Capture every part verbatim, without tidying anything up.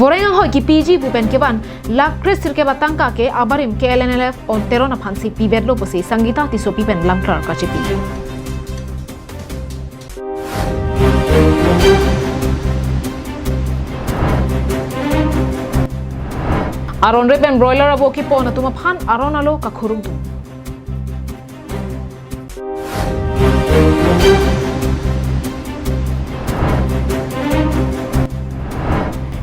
Voreng anghoi kepiji pu pen kevan lakh kresirkep atangka ke abarim K L N L F On Teron aphansi pivetlo pusi Sangita Tissopi pen lamklar kachipi. Aron re pen broiler abo kepon atum aphan aron alo kakhurung tum.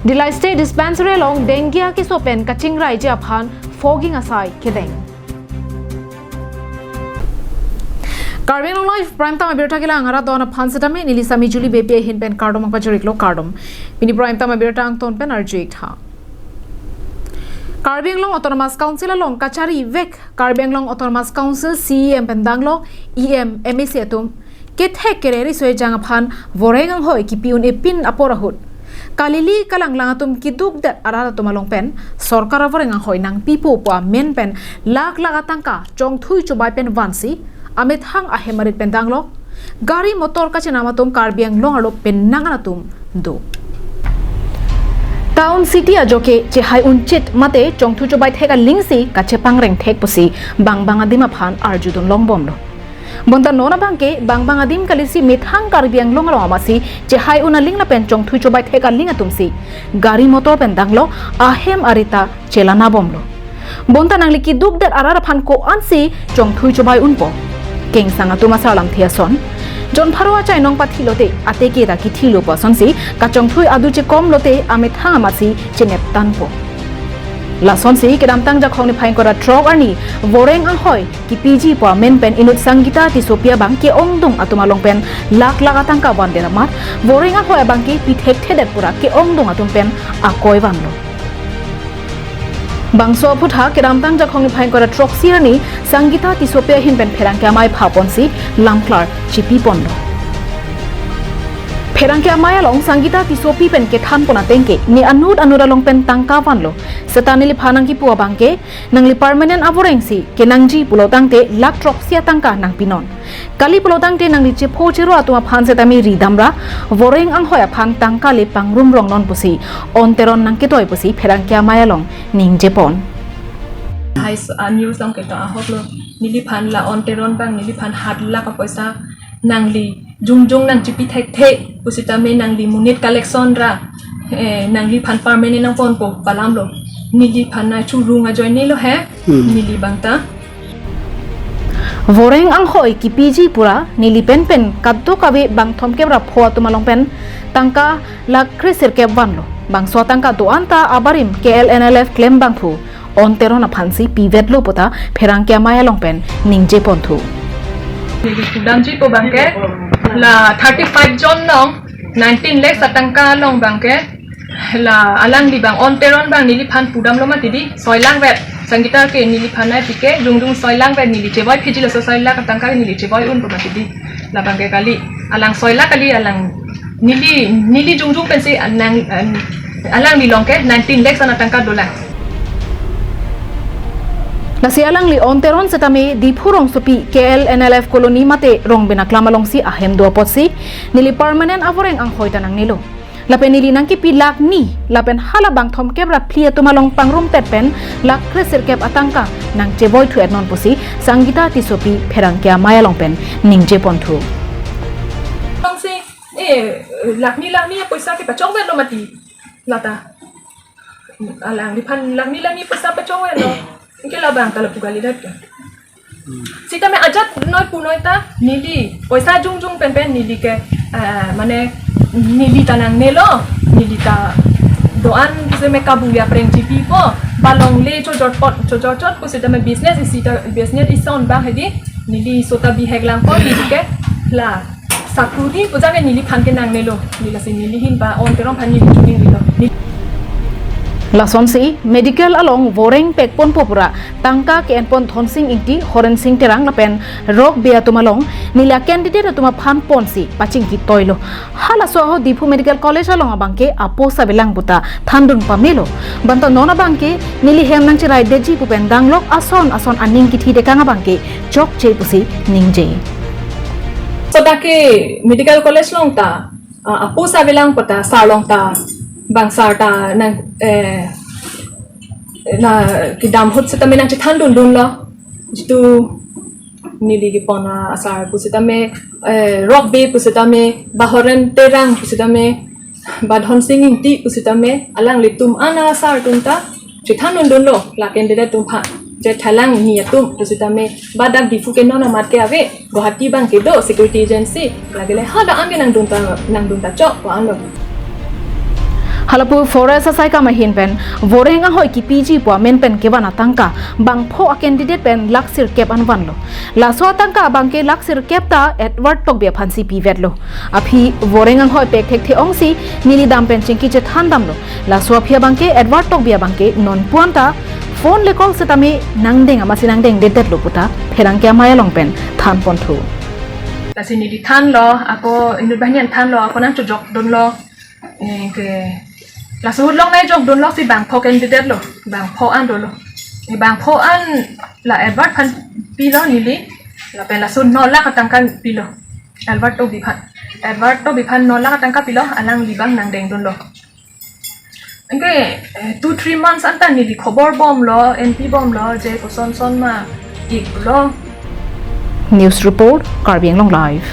Dillai State Dispensary along dengue akeso pen kachingrai ji aphan fogging asai kedeng. Karbi Anglong Live Prime Time abirta kelang arat don aphan setame neli Sami Juli Beypi ahin pen kardom pajirlo, kardom. Pini Prime Time abirta angton pen arju-ik tha. Karbi Anglong Autonomous Council along kachari vek Karbi Anglong Autonomous Council C E M pen danglo E M, M A C atum kethek kere riso-ejang aphan voreng anghoi kepi un-e pin apor ahut, kalili kalanglang atum keduk det arat atum along pen sorkar avoreng anghoi nangpipo pu amen pen lakh lakh atangka chongthui chobai pen vansi amethang ahem arit pen danglo, gari motor kachenam atum Karbi Anglong arlo penang an atum do. Town city ajoke chehai unchit mate chongthui chobai thek alingsi kachepangreng thek pusi bang bang adim aphan arjudun longbomlo. Bonta non abangke bang bang adim kalisi methang Karbi Anglong along amatsi chehai un aling lapen chongthui chobai thek aling atumsi gari motor pen danglo, ahem arit ta chelanabomlo. Bonta nangli keduk det arat aphan ko-ansi chongthui chobai unpo? Kengsang atum asarlamthe ason. Jon pharo achainong pathi lote ateke ta kethilo pu asonsi kachongthui adu chekom lote amethang amatsi chenep tanpo. Lasonsi kedamtang Jakhong niphai ingkoi ra throk arni voreng anghoi kepiji pu amen pen inut Sangita Tissopi abang ke-ongdung atum along pen lakh lakh atangka vandet amat voreng anghoi abangke pi thekthedet pura ke-ongdung atum pen akoi vanlo. Bangso aphutha kedamtang Jakhong niphai ingkoi ra throksi arni Sangita Tissopi ahin pen pherangke amei phaponsi lamklar chipiponlo. Pherangke amei along Sangita Tissopi pen kethanpon atengke ne anut anut along pen tangka vanlo. Seta neliphan nangkipu abangke nangli permanent avorengsi kenangji pulo tangte lakh throksi atangka nangpinon. Kali pulo tangte nangli chepho chero atum aphan setame ridamra voreng anghoi aphan tangka le pangrum rongnon pusi On Teron nangketoi pusi pherangke amei along ningjepon. Hai s-, a news along ketok ahok lo, neliphan la On Teron abang neliphan hat lakh apoisa nangli jongjong nangchipi thekthe pusitame nangli monit collection ra, eh, nangliphan permanent nangponpo pu alam lo. Neliphan nai churung ajoine lo he, Hmm. neli abang ta. Voreng anghoi kepiji pura neli pen pen kadokave bangthomkep ra pho atum along pen tangka lakh kresirkep vanlo. Bangso atangka do-an ta abarim K L N L F klem abangphu On Teron aphansi pivetlo puta pherangke amei along pen ningjeponthu. Neli pudamji pu abangke la thirty-five jon along nineteen lakhs atangka along abangke la alangli abang On Teron abang neliphan pudamlo mati di, soi lakh vet. Sangita ke neliphan nai pike jongjong soi lakh vet, neli chevoi phiji laso soi lakh atangka neli chevoi unpo mati di. La abangke kali, alang soi lakh kali, alang neli, neli jongjong pensi anang, an-, alangli along ke nineteen lakhs an atangka dolang. Lasi alangli On Teron setame Diphu rongsopi K L N L F colony mate Rongbin aklam alongsi ahem do apotsi neli permanent avoreng anghoi ta nangnelo. Lapen neli nangkipi lakh ni, lapen hala bangthomkep ra phli atum along pangrumpet pen lakh kresirkep atangka nangchevoithu-etnon pusi Sangita Tissopi pherangke amei along pen ningjeponthu. Bangsi, eh, lakh ni lakh ni poisa kepachongvetlo mati. Lata. Alangliphan lakh ni lakh ni poisa pachongvetlo. Anke labang ta lapu kalidet ke. Sitame ajat noi punoi ta neli poisa jongjong pen pen neli ke, eh, mane neli ta nangnelo, neli ta do-an sitame kabu ya preng chipipo, balong le chojorpot, chojorchot pusitame business isi ta, business ison abang hedi, neli sota bihek langpo, neli ke la sakuri pu jage neliphan ke nangnelo, neli lasi neli ahin pa On Teron aphan neli chuning rilo. Lasonsi medical along voreng pekponpo pura tangka ke-enpon Dhonsing Ingti, Horensing Terang lapen Rok Bey atum along neli a-candidate atum aphan ponsi pachingki toilo. Halaso ahut Diphu Medical College along abangke apost avelang puta thandun pamelo. Bonta non abangke neli hem nangcheraidetji pu pen danglok ason ason aning kithi dekang abangke chokche pusi ningje. Sota ke Medical College along ta, ah, apost avelang puta sar along ta Bang sar ta nang, eh, na kedam ahut setame nangchethan dundunlo. Jitu neli kepon asar pusitame, eh, Rokbe pusitame, Bahoren Terang pusitame, Badhon Sing Ingti pusitame, alanglitum ana sar atum ta chethan dundunlo, la candidate atum aphan. Je thalang ni atum pusitame, ba dak Diphu ke non amat ke ave, Guwahati abang ke do security agency, lagile hadak an ke nangdun ta, nangdun ta chok, ko-anlo. Halapu forest asai kam ahin pen, voreng anghoi kipiji pu amen pen kevan atangka, bangpho a-candidate pen lakh sirkep an vanlo. Laso atangka abang ke lakh sirkep ta Edward Tokbi aphansi pivetlo. Aphi voreng anghoi pek thekthe ongsi neli dam pen chingki chethan damlo. Laso aphi abang ke Edward Tokbi abang ke non puan ta phone le call setame nangdeng amatsi nangdengdedetlo puta pherangke amei along pen thanponthu. Lasi neli thanlo, ako inut banyan thanlo, ako nangchojok dunlo. Eh, ke laso ahut long nai jok dunlo si bangpho candidate lo, bangpho an dolo. Eh, bangpho an la Edward aphan pilo neli, lapen laso no lakh atangka pilo. Edward Tokbi aphan. Edward Tokbi aphan no lakh atangka pilo, alangli abang nangdeng dunlo. Anke, eh, two, three months anta neli khobor bomlo, enpi bomlo, je koson son ma iklo. News report, Karbi Anglong Live.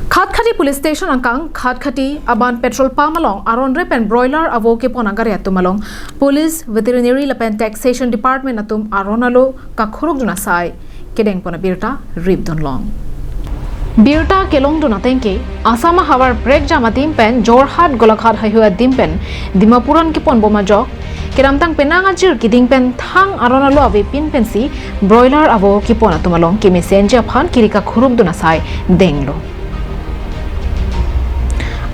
Khatkhati Police Station angkang Khatkhati aban petrol pump along aron re pen broiler avo kepon agari atum along Police, Veterinary lapen Taxation Department atum aron alo kakhuruk dun asai kedengpon abirta rip dunlong. Birta kelong dun ateng ke, Assam ahavar prekjam adim pen Jorhat Golaghat haihui adim pen Dimapur an kepon bom ajok, kedamtang penang ajir keding pen thang aron alo avepin pensi broiler avo kepon atum along kemesenji aphan kiri kakhuruk dun asai denglo.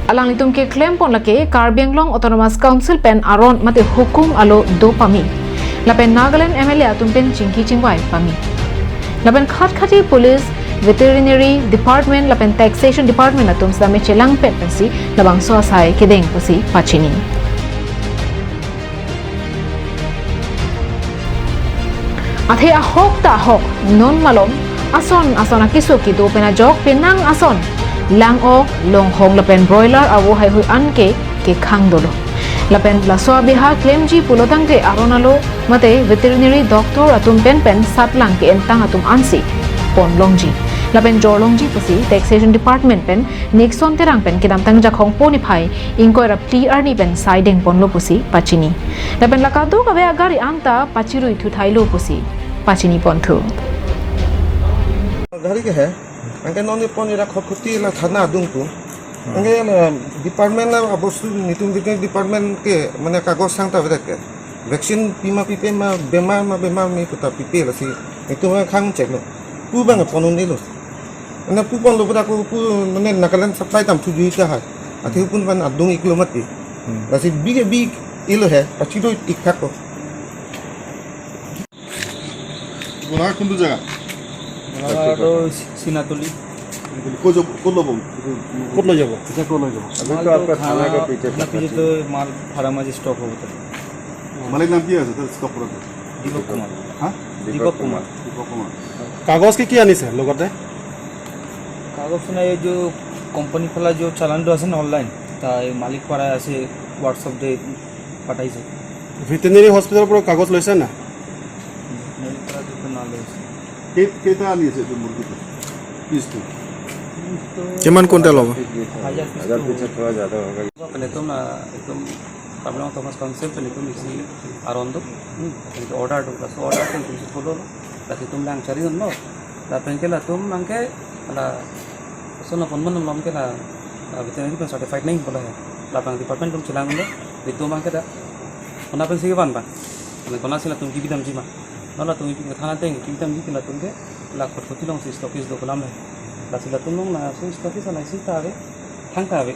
Alanglitum keklempon lake Karbi Anglong Autonomous Council pen aron mate hukum alo do pame. Lapen Nagaland M L A atum pen chingki chingvai pame. Lapen Khatkhati Police, Veterinary Department lapen Taxation Department atum sitame chelangpet pensi labangso asai kedeng pusi pachini. Athe ahok ta ahok, non malom ason ason akeso kedo pen ajok penang ason lang-ok, longhong lapen broiler avo haihui an ke kekhang dolo. Lapen laso abeha klemji pulo tangte aron alo mate veterinary doctor atum pen pen satlang ke-entang atum ansi ponlongji. Lapen jorlongji pusi Taxation Department pen Nixon Terang pen kedamtang Jakhong po niphai ingkoi ra phli arni pen sai dengponlo pusi pachini. Lapen la kadokave agari anta pachirui thuthailo pusi pachiniponthu. Gari ke hai, anke non ni pon ira Khatkhati la thana adung tu. Anke la department la abostu nitum bikin department ke mane kagos sang ta vedet ke. Vaccine pima pipe ma bemar ma bemar me puta pipe lasi. Itu ma khang chek lo. Pu bang ponun ilo. Ena pu ponlo pada ko pu mane Nagaland supply tam thuju ita hai. Athe pun pan adung ik lo mati. Hmm. Lasi big big ilo hai, pachirui ik thak ko. Gola kuntu jaga? Gola to Sinatuli. Ko jo, ko lobo? Ko lo jabo? Acha ko lo jabo? Abhi to aapka thana ke piche thana piche to mal phara maji stock hobo to. Malik naam kya hai, sir, stock kora to? Deepak Kumar. Ha? Deepak Kumar. Deepak Kumar. কাগজ কি কি আনিছে লগতে? কাগজ মানে এই যে কোম্পানি ফালা যে চালানটো আছে না অনলাইন, তাই মালিক পাৰা আছে WhatsApp দে পঠাইছে। ভেটেৰিনেৰী হস্পিটেলৰ পৰা কাগজ লৈছে না? ভেটেৰিনেৰী পৰা যিটো না লৈছে। কেই-, কেইটা আনি আছে এইটো মুৰ্গীটো? পিচটো? কিমান কুইণ্টেল হ'ব? হাজাৰ পিচ হাজাৰ পিছত থোৱা যাদা হ'ব। Pele tum na, tum Karbi Anglong Autonomous Council pele tum isi aron do, hmm, pele order do, laso order tum tum si follow lo, lasi tum lang chari dun lo, lapen ke latum abang ke la, so na pon man lom ke la, la veterinary pen certified nai pulo hai, labang department tum chelang lo, latum abang ke da, kona pensi kevan abang, kona si latum kebi damji ma, non latum kebi thana ateng kebi damji ke latum ke, la Khatkhati along si stockist do pu alam le. Lasi latum along laso stockist a-license ta ave, thang ta ave.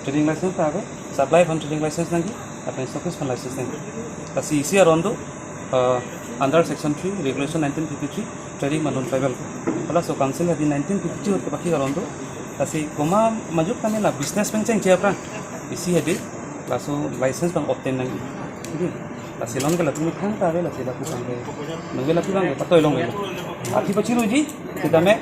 Trading license ta ave, supply aphan trading license nangji, lapen stockist aphan license nangji. Lasi isi aron do, uh, under section three, regulation nineteen fifty-three, trading ma non-tribal. Halaso council hadi nineteen fifty-two ke baki aron do. Lasi komat majok kami la business pen chengche aphrang. Isi hadi, laso license abang obtain nangji. Lasi along ke latum thang ta ave lasi latum abang ke. Nang ke latum abang ke patoi long ke. Aphi pachiruji, sitame.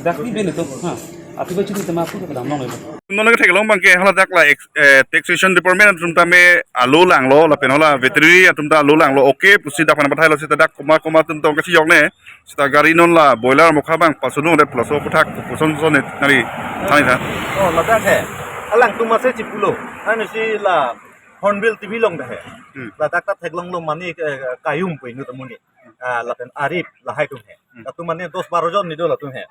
Dak ni beli tu, ha. Atuba chini tema aku ke padam long leba. Nono ke theklong abangke hala dak la ex-, eh, taxation department atum tame alo langlo lapen hala veterinary atum ta alo langlo. Okay, pusi dak aphan pathailo seta dak koma koma atum tong kachijokne. Seta gari non la boiler mokha abang pasunung det puloso puthak puson son nari thani tha. Oh, ladak he. Alangtum ase chipulo. Ansi la Hornbill T V along dak he. Hmm. Ladak ta theklonglo mane, eh, Kayum pu inut amonit. Ah, lapen Arif lahai atum he. Hmm. Latum mane dos baro jon ni do latum he.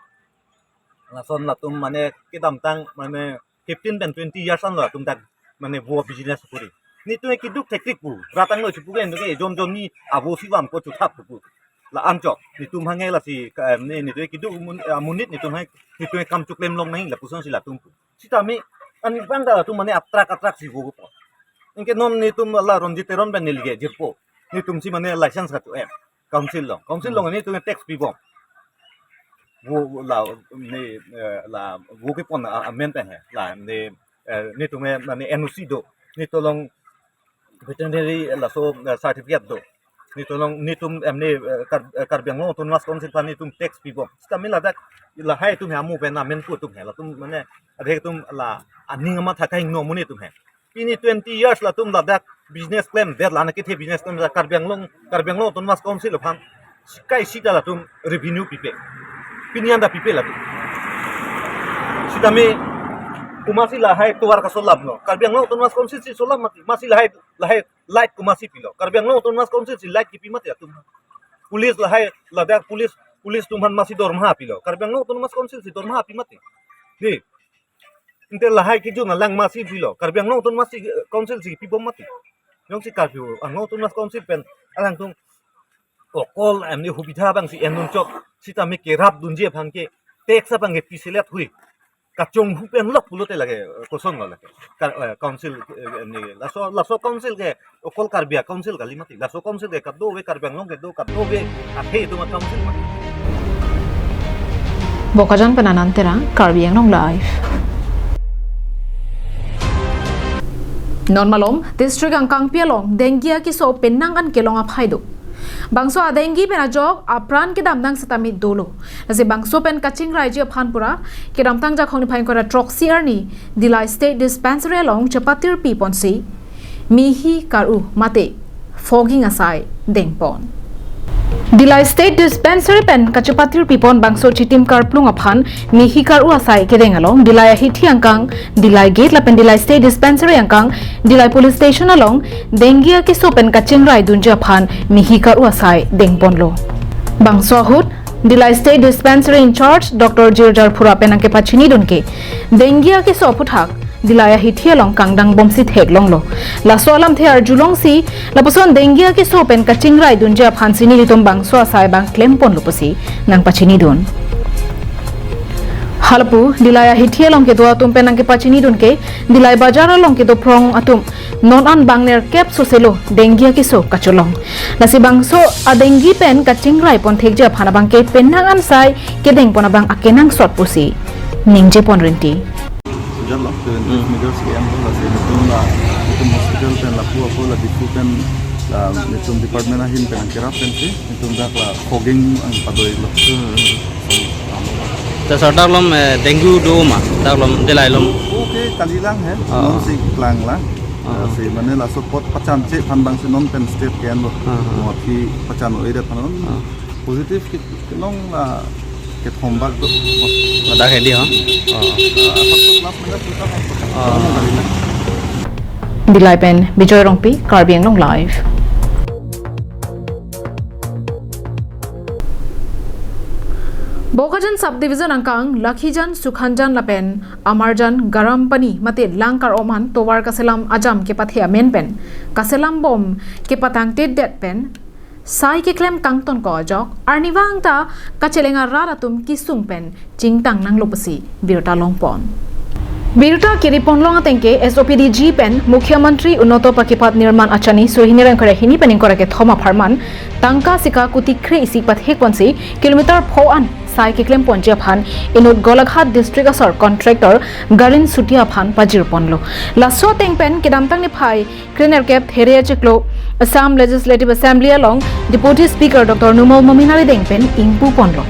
Lason latum mane kedamtang mane fifteen pen twenty years anlo latum dak mane vo business kuri. Netum ke keduk thektik pu. Ratanglo chipu ke netum ke jon jon ni avo si vampo chuthap pu. La anchot netum hanghe lasi ka, ne, netum ke keduk amun-, amonit netum hanghe netum ke kam choklem long nangji lapusonsi latum pu. Sitame anbang ta latum mane atrak atrak si vo po. Anke non netum la Ronjit Teron pen neli ke jirpo. Netumsi mane license katu-em. Council along. Council along netum tax pibom. Vo la ne, eh, la vo kepon a, amen pen he. La ne, eh, netum ke mane N O C do. Netum along veterinary laso, eh, certificate do. Netum along netum em ne, eh, Kar-, eh, Karbi Anglong Autonomous Council aphan netum tax pibom. Sitame ladak lahai atum he amu pen amen pu atum he. Latum mane adhe atum la aning amatha kahingno amonit atum he. Pini twenty years latum ladak business klemdet, la-an kethe business klemdet, Karbi Anglong, Karbi Anglong Autonomous Council aphan sika isi ta latum revenue pipe. Pini anta pipe latum. Sitame komatsi lahai tovar kasolam no. Karbi Anglong Autonomous Council si solam mati, masi lahai, lahai light komatsi pilo. Karbi Anglong Autonomous Council si light kipi mati latum. Police lahai, ladak police, police atum aphan masi dormaha pilo. Karbi Anglong Autonomous Council si dormaha pi mati. Di. Ante lahai kejun alang masi pilo. Karbi Anglong Autonomous, eh, Council si pibom mati. Jongsi Karbi Anglong Autonomous Council pen alangtum okol em ne hubidha abang si en-un chot. Sitame kerap dunji aphan ke tax abang ke piselet hui. Kachonghu pen lok pulote lake, eh, kosonlo lake. Ka-, eh, council, eh, em ne laso, laso council ke okol Karbi a-council kali mati. Laso council ke kadokave Karbi Anglong kedo kadokave akhei atum a-council mati. Bokajan pen Anand Terang, Karbi Anglong Live. Non malom, district angkangpi along dengue akeso penang an kelong aphai do. Bangso adengue pen ajok apran kedamnang sitame dolo. Lasi bangso pen kachingraiji aphan pura kedamtang Jakhong niphai ingkoi ra throksi arni Dillai State Dispensary along chepatir piponsi mihi kar-u mate fogging asai dengpon. Dillai State Dispensary pen kachepatir pipon bangso chitim karplung aphan mihi kar-u asai kedeng along Dillai ahithi angkang, Dillai Gate lapen Dillai State Dispensary angkang, Dillai Police Station along dengue akeso pen kachingrai dunji aphan mihi kar-u asai dengponlo. Bangso ahut Dillai State Dispensary in charge Doctor Jirjar Phura pen nangkepachinidun ke dengue akeso aphuthak Dillai ahithi along kangdang bomsi theklonglo. Laso alamthe arjulongsi lapuson dengue akeso pen kachingrai dunji aphansi nelitum bangso asai abang klemponlo pusi nangpachinidun. Halapu Dillai ahithi along kedo atum pen nangkepachinidun ke Dillai Bazar along kedo phrong atum non an bang nerkep soselo dengue akeso kacholong. Lasi bangso adengue pen kachingrai pon thekji aphan abang ke penang an asai kedengpon abang akenangsot pusi ningjepon rinti. Sujar lo, preventive Hmm. measures ke-en lo, lasi netum la, netum hospital pen lapu apo la Diphu pen la netum department ahin pen nangkerap pensi netum dak la fogging nangpadoilo. Hmm. Te sir, dak along, eh, dengue do ma, dak along Dillai along? Okay, kalilang he, Ah. non si klanglang. Ah. Eh, si mane laso apot pachanche aphan abang si non pen state ke-en lo. Ah, ah. Mo aphi pachan-o-edet aphan non. Ah. Positive ke, kelong la kethom bak do. Ladak hedi ho? Oh. Ah, apot plus minus kita kan. Ah. Dillai pen Bijoy Rongpi, Karbi Anglong Live. Bokajan Subdivision angkang Lakhijan, Sukhanjan lapen Amarjan Garampani mate Langkar-om an tovar kaselam ajam kepathe amen pen kaselam bom kepatangtedet pen sai keklem kangton ko ajok arnivang ta kacheleng arat atum kesung pen chingtang nanglo pusi birta longpon. Birta kiriponlong ateng ke S O P D G pen Mukhyamantri Unnoto Pakipat Nirman Achani sohini rengkore hini pen ingkoi ra kethom apharman tangka sika kuti kre-isi pathekponsi kilometer pho an sai keklemponji aphan inut Golaghat district asor contractor Garin Sutia aphan pajirponlo. Laso ateng pen kedamtang niphai krenerkep there achiklo Assam Legislative Assembly along Deputy Speaker Doctor Numal Momin arideng pen ingpuponlo.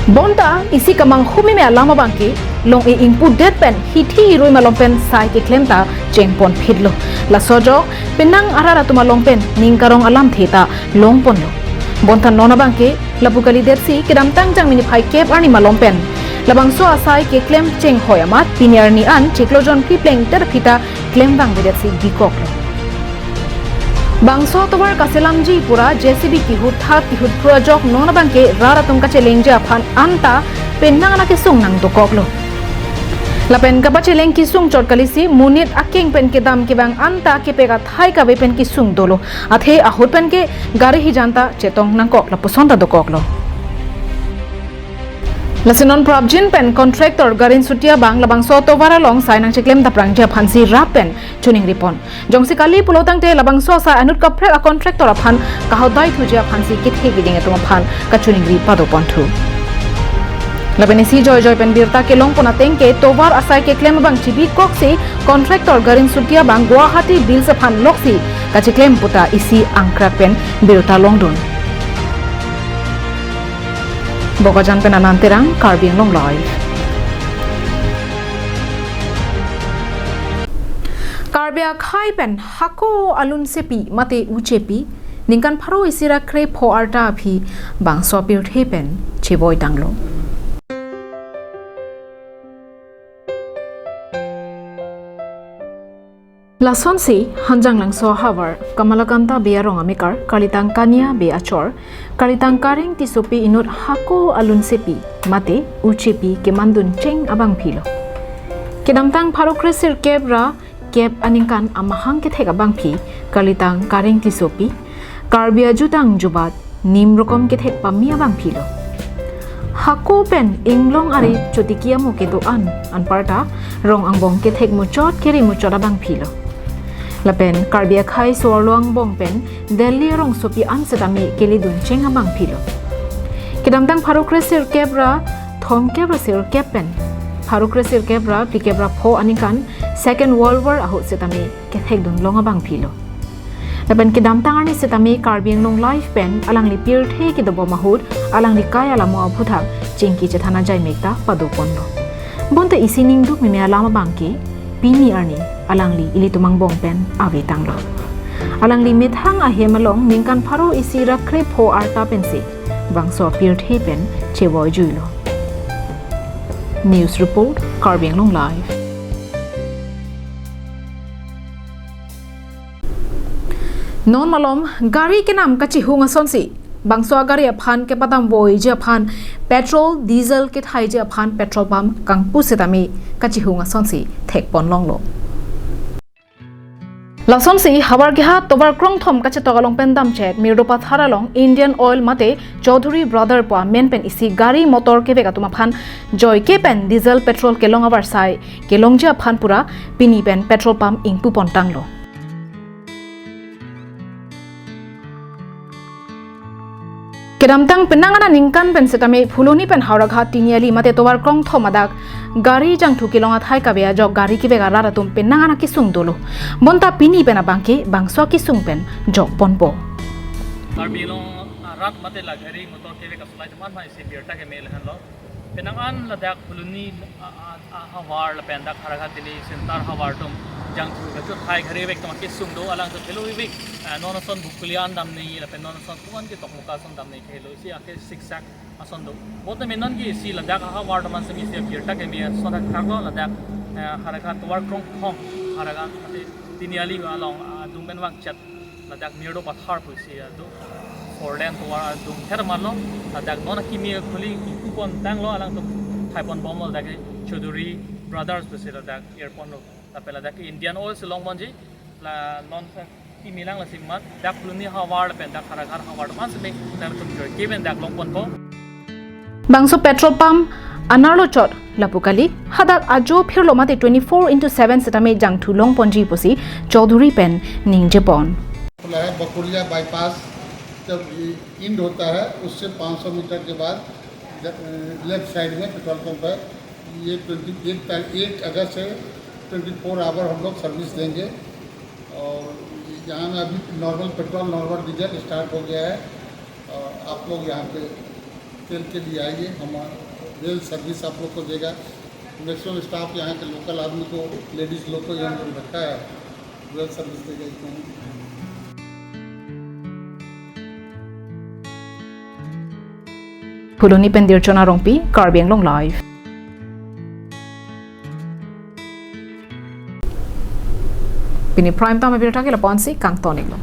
Bonta isi kamanghu meme alam abangke long-e ingpudet pen hithi irui malom pen sai keklem ta chengpon phitlo. Laso ajok penang arat atum along pen ning karong alamthe ta longponlo. Bonta non abangke lapu kalidetsi kedamtang Jangmi niphai kep arni malom pen labangso asai keklem chenghoi amat pini arni an chiklo jon phli plengdet aphi ta klem vangvedetsi bikoklo. Bangso atovar kaselamji pura J C B kihut thap kihut phru ajok non abangke rat atum kachelengji aphan anta penang ana kesung nangdokoklo. Lapen kapacheleng kesung chot kalisi monit akeng pen kedam kevang anta kepek athai kave pen kesung dolo. Athe ahut pen ke gari hijan ta chetong nangkok lapuson ta dokoklo. Lasi non prapjin pen contractor Garin Sutia abang labangso atovar along sai nangcheklem daprangji aphansi rap pen choningripon. Jongsi kali pulotangte labangso asai anut kaprek a contractor aphan kahodai thuji aphansi kethe keding atum aphan kachoningri padoponthu. Lapen isi joijoi pen birta kelongpon ateng ke tovar asai keklem abang chibikoksi contractor Garin Sutia abang Guwahati Bills aphan loksi kacheklem puta isi angkrak pen birta longdun. Bokajan pen Anand Terang, Karbi Anglong Live. Karbi akhei pen hako alunsepi mate uchepi ningkan pharo isi ra krepho arta aphi bangso apirthe pen chevoitanglo. Lasonsi Hanjanglangso ahavar Kamalakanta Bey arong amekar Kalitang Kania Bey achor Kalitang Kareng Tissopi inut hako alunsepi mate uchepi kemandun cheng abangphilo. Kedamtang pharo kresirkep ra kep aningkan amahang kethek abangphi Kalitang Kareng Tissopi Karbi ajutang jubat nim rokom kethek pame abangphilo. Hako pen inglong ari chotiki amo kedo-an anparta rong angbong kethek muchot keri muchot abangphilo. Lapen Karbi akhei so-arlo angbong pen Delhi arongsopi an setame keledun cheng abangphilo. Kedamtang pharo kresirkep ra thomkep ra sirkep pen pharo kresirkep ra phlikep ra pho aningkan Second World War ahut setame kethekdun long abangphilo. Lapen kedamtang arni setame Karbi Anglong Live pen alangli pirthe kedobom ahut alangli kai alamo aphuthak chingki chethan ajaimek ta padoponlo. Bonta isi ningduk meme alam abangke pini arni alangli ilitum angbong pen avetanglo. Alangli methang ahem along ningkan pharo isi ra krepho arta pensi bangso apirthe pen chevoijuilo. News report, Karbi Anglong Live. Non malom gari kenam kachihung asonsi bangso agari aphan kepadamvoiji aphan petrol, diesel kethaiji aphan petrol pump kangpu setame kachihung asonsi thekponlonglo. Lasonsi havar keha tovar krongthom kachetok along pen damchet Mirdo Pathar along Indian Oil mate Chaudhary Brother pu amen pen isi gari motor kevek atum aphan joike pen diesel petrol kelong avarsai kelongji aphan pura pini pen petrol pump ingpupontanglo. Kedamtang penang ana ningkan pen setame Phuloni pen Howraghat Tiniali mate tovar krongthom adak gari jangthu kelong athai kave ajok gari kevek arat atum penang ana kesung dolo. Bonta pini pen abangke bangso kesung pen jokponpo. Karbi Anglong arat mate la gari motor kevek asolai teman ma isi birta keme lahenlo. Penang an ladak Phuloni a, a, a, havar lapen dak Howraghat Tiniali center havar atum jangthu kachot athai gari vek atum kesung do alangtum thelo vek, ah, non ason Bokolia an damne lapen non ason kuan ke Tokmoka ason damne kehelo isi ake siksak ason do. Bonta me non ke isi ladak havar atum an semi isi birta keme ason thakthaklo ladak, eh, Howraghat tovar krongthom Howraghat ate Tiniali along, ah, adung pen vangchet ladak Mirdo Pathar pusi ado four lane tovar adung thermalo, ladak non akimi khuli ingpupontanglo alangtum thaiponbomlo ladak Chaudhary Brothers pusi ladak irponlo. Lapen ladak Indian Oil si longponji, la non kimi lang lasi mat dak Phuloni havar lapen dak Howraghat havar man seme latum joike pen dak longponpo. Bangso petrol pump anerlo chot lapu kali, hadak ajo phirlo mate twenty-four into seven setame jangthu longponji pusi Chaudhary pen ningjepon. खुला है बकुलिया बाईपास, जब ये एंड होता है उससे पाँच सौ मीटर के बाद लेफ्ट साइड में पेट्रोल पंप है। ये ट्वेंटी एट तारीख, एट अगस्त से ट्वेंटी फोर आवर हम लोग सर्विस देंगे। और यहाँ में अभी normal petrol, normal diesel start हो गया है। और आप लोग यहाँ पे के लिए आइए, हमारा वेल सर्विस आप लोग को देगा। मैक्सिमम स्टाफ यहाँ के लोकल आदमी को, लेडीज लोग को यहाँ पर रखा है, वेल सर्विस देगा इसको। Phuloni pen Dirchona Rongpi, Karbi Anglong Live. Pini prime time abirta ke lapu-ansi kangton-iklo.